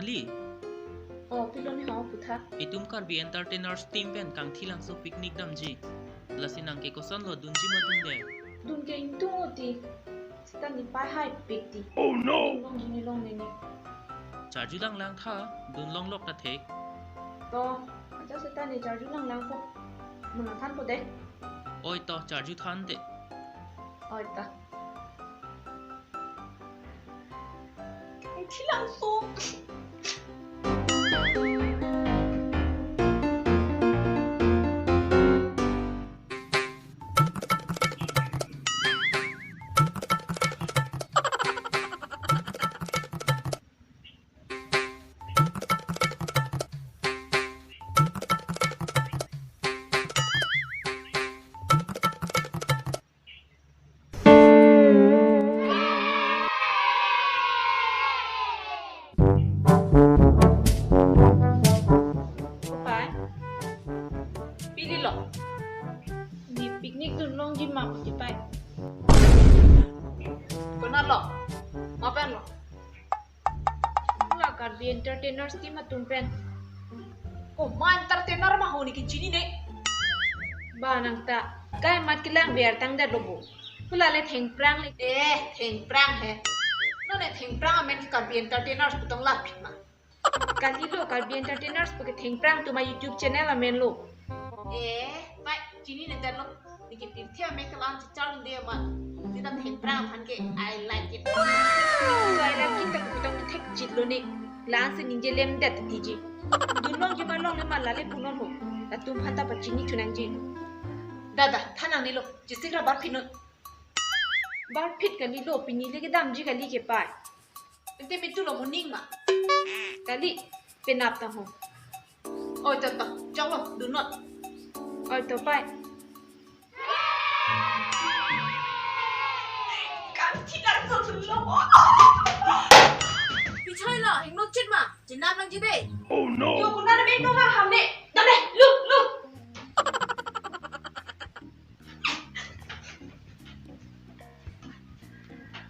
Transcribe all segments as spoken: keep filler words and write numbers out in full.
Kali. Oh, pilo ne ho putha. Itum Karbi Entertainers team pen Kangthilangso picnic damji. Lasi nang ke kosonlo, dunji ma dunde? Dun ke ingtung oti. Seta ne pai haipik ti. Oh no! Longji ne longle ne. Charju langlang tha, dun longlok ta thek. To, aja seta ne charju langlang ko. Mo nang thanpo de. Oi to, charju than de. Oi to. Kangthilangso. Pai. Pililo. Ne picnic dun longji ma pu ti pai. Konatlo? Ma penlo? Hala Karbi Entertainers team atum pen. Oh, ma entertainer ma ho, ne ke chinine. Ba nang ta kai mat kelang biar tang det lo bo. Hala le thengphrang le. Eh, thengphrang he. Non ne thengphrang amen ke Karbi Entertainers pu tong lapit ma. Kalilo, Karbi Entertainers pu ke thengphrang atum a-YouTube channel amen lo. Eh, pai, chinine det lo. Ne ke pirthe amen kelang chichar de ma. Seta thengphrang aphan ke I like it. So I like it ta pu tong thekchit lo ne. Lang si ningje lem det tiji. Dun longji ma longle ma lale punon ho. Latum aphan ta pachini thu nangji. Da da, than nangne lo. Chisik ra bar phit non. Bar phit kalilo, pini le kedamji kali ke pai. Ante mitu lo mo ning ma. Kali, penap ta ho. Oi to to, choklo, dunnon. Oi to pai. Kangthilangso dunlo. Pichoi lo, hingno chit ma. Chinam nangji de. Oh no. Yo, konat amen no ma hamne. Dam de, lu, lu.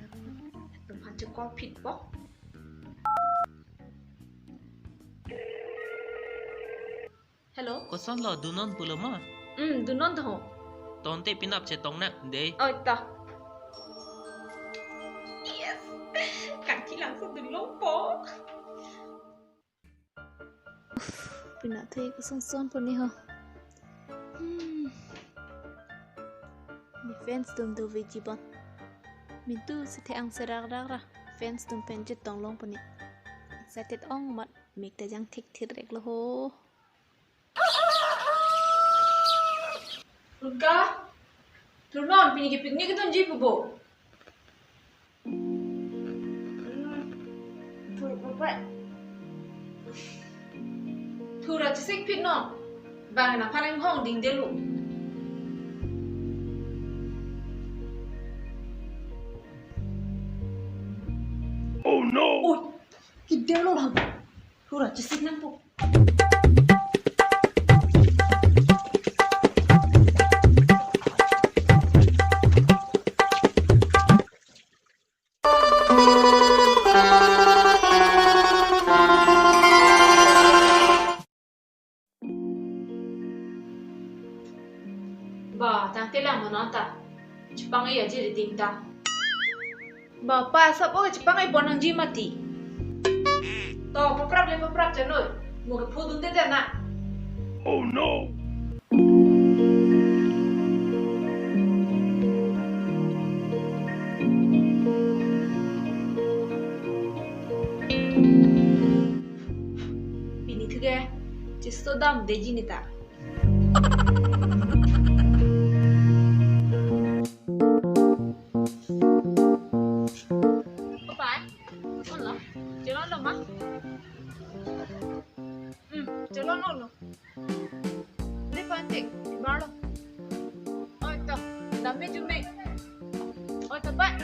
Latum aphan chekor phit po. Hello. Kosonlo, dunnon pulo ma? Hmm, dunnon to ho. Tangte penap chetong nang de. Oi to. Yes. Kangthilangso dunlongpo. Uff, penap thu-ik ason son pon ne ho. Hmm. Ne fans atum doveji bon. Mintu si the-ang serak rak ra. Fans atum pen chetong long pon ne. Excited ong mat. Mik ta jang thik thir rek lo ho. Rutga, thurnon, pini ke picnic dunji pu bo. Hmm, thur papai. Thur ra chisik phit non. Bang na phareng hong ding delu. Oh no! Oi, kidelo lang. Thur ra chisik nangpo. Ba, tangte lang mo non ta. Chepang-i aji riding ta. Ba, pa, sabo ke chepang-i pon nangji mati. To, paprap le paprap chenoi. Mo ke phu dunde de na. Oh no! Pini thu ke, cheso damdeji ne ta. Papai, on lo, chelon lo ma? Hmm, chelon lo. Ne pantik, barlo. Oi to, damde jume. Oi to, bye.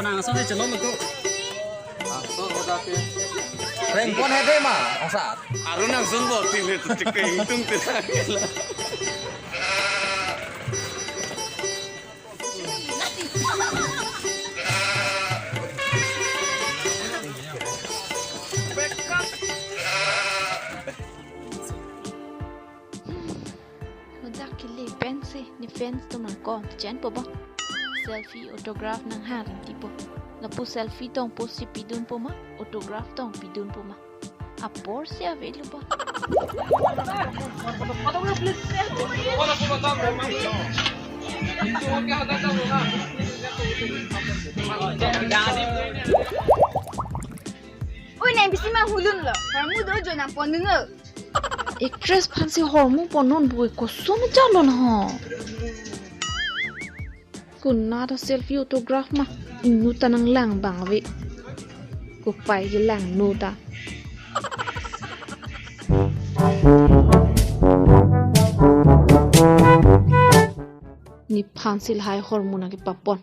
Nang asal di channel itu. Rengpon hede ma, asal. Arun nang sun bo tin itu cek ke hitung tidak. Hadak kele pensi ne fans atum nangkong chenpo bo. Selfie autograph nanghang rintipo. Lapu selfie tong post si pidunpo ma, autograph tong pidunpo ma. Apor si avelo bo. Oi, nang bisi manghulun lo. Kamu do jo nangpon dun lo. Actress aphansi hormu ponnon bui koson jalo na ho. Konat a selfie autograph ma inut ta nanglang abang ave. Kopai je langno ta. Nephansi lahai hormu nangkepapon.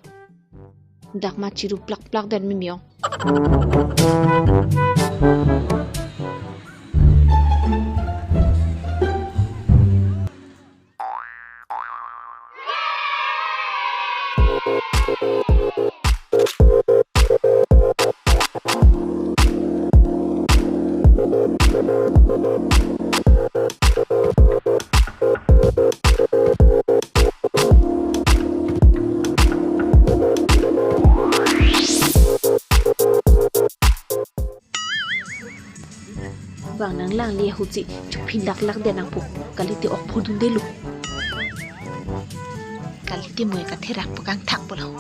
Dak ma chiru plak plak den mimiong. Bang nanglang le ahut si chuphin lak lak den nangpo. Kalite ok phodun delo. Kalite moi katherak po kangthak po lo.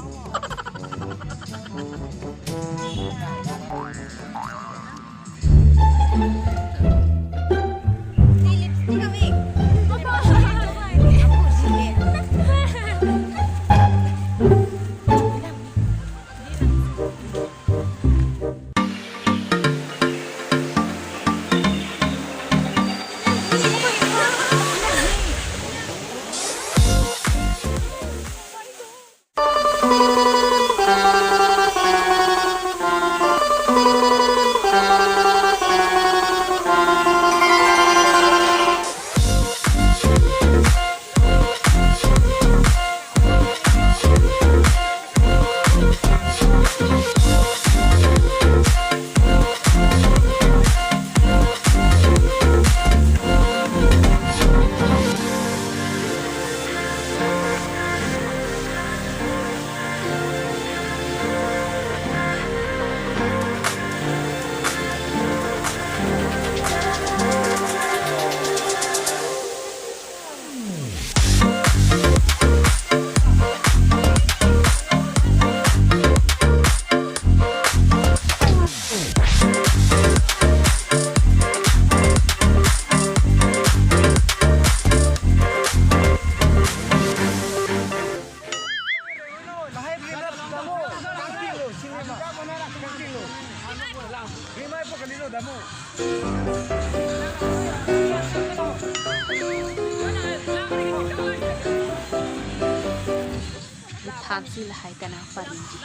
Nephansi lahai ta nangparinji.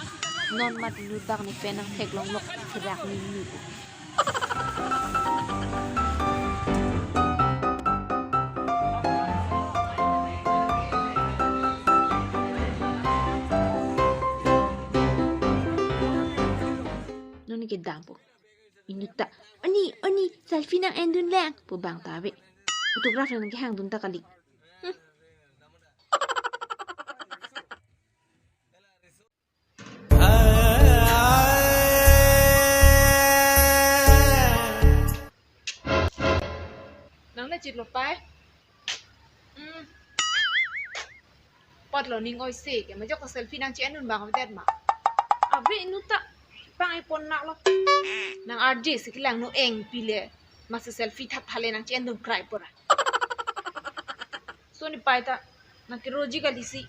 Non mat inut bang ne pen nangtheklonglok, therak ni ni. Non ke dampo. Inut ta, "Oni, oni, selfie nang-endun lang," pu bang ta ave. Autograph nangkehangdun ta kali. Hmm. Nang na chit lo pai. Hmm. Apotlo ning oi se ke majok ta selfie nangche-endun bang avedet ma. Ave inut ta pang-epon nak lo. Nang arje si kelang no eng pile. Masi selfie that thale nangche-endun krai pora. So ne pai ta nangkeroji kali si.